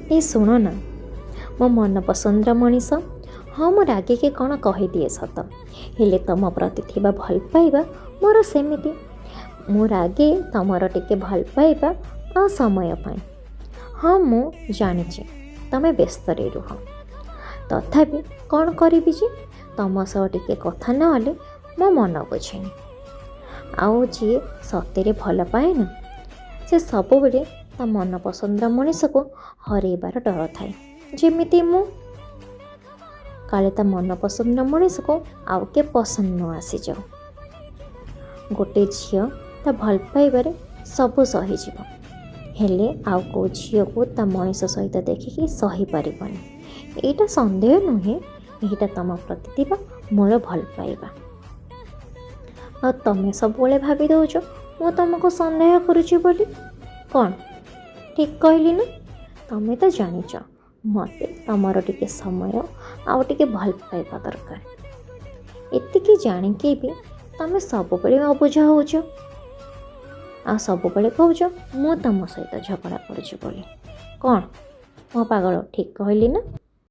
ଏ ଶୁଣ ନା, ମୋ ମନ ପସନ୍ଦର ମଣିଷ। ହଁ, ମୁଁ ରାଗିକି କ'ଣ କହିଦିଏ ସତ, ହେଲେ ତମ ପ୍ରତି ଥିବା ଭଲ ପାଇବା ମୋର ସେମିତି। ମୁଁ ରାଗେ ତମର ଟିକେ ଭଲ ପାଇବା ଆଉ ସମୟ ପାଇଁ। ହଁ, ମୁଁ ଜାଣିଛି ତମେ ବ୍ୟସ୍ତରେ ରୁହ, ତଥାପି କ'ଣ କରିବି ଯେ, ତମ ସହ ଟିକେ କଥା ନହେଲେ ମୋ ମନ ବୁଝେନି। ଆଉ ଯିଏ ସତରେ ଭଲ ପାଏ ନା, ସେ ସବୁବେଳେ ତା ମନ ପସନ୍ଦର ମଣିଷକୁ ହରେଇବାର ଡର ଥାଏ। ଯେମିତି ମୁଁ କାଳେ ତା ମନ ପସନ୍ଦର ମଣିଷକୁ ଆଉ କିଏ ପସନ୍ଦ ନ ଆସିଯାଉ। ଗୋଟେ ଝିଅ ତା ଭଲ ପାଇବାରେ ସବୁ ସହିଯିବ, ହେଲେ ଆଉ କେଉଁ ଝିଅକୁ ତା ମଣିଷ ସହିତ ଦେଖିକି ସହିପାରିବନି। ଏଇଟା ସନ୍ଦେହ ନୁହେଁ, ଏଇଟା ତମ ପ୍ରତି ଥିବା ମୋର ଭଲ ପାଇବା। ଆଉ ତମେ ସବୁବେଳେ ଭାବି ଦେଉଛ ମୁଁ ତମକୁ ସନ୍ଦେହ କରୁଛି ବୋଲି। କ'ଣ ଠିକ୍ କହିଲି ନା? ତମେ ତ ଜାଣିଛ ମୋତେ ତମର ଟିକେ ସମୟ ଆଉ ଟିକେ ଭଲ ପାଇବା ଦରକାର। ଏତିକି ଜାଣିକି ବି ତମେ ସବୁବେଳେ ଅବୁଝା ହେଉଛ ଆଉ ସବୁବେଳେ କହୁଛ ମୁଁ ତମ ସହିତ ଝଗଡ଼ା କରୁଛି ବୋଲି। କ'ଣ ମୋ ପାଗଳ, ଠିକ୍ କହିଲି ନା?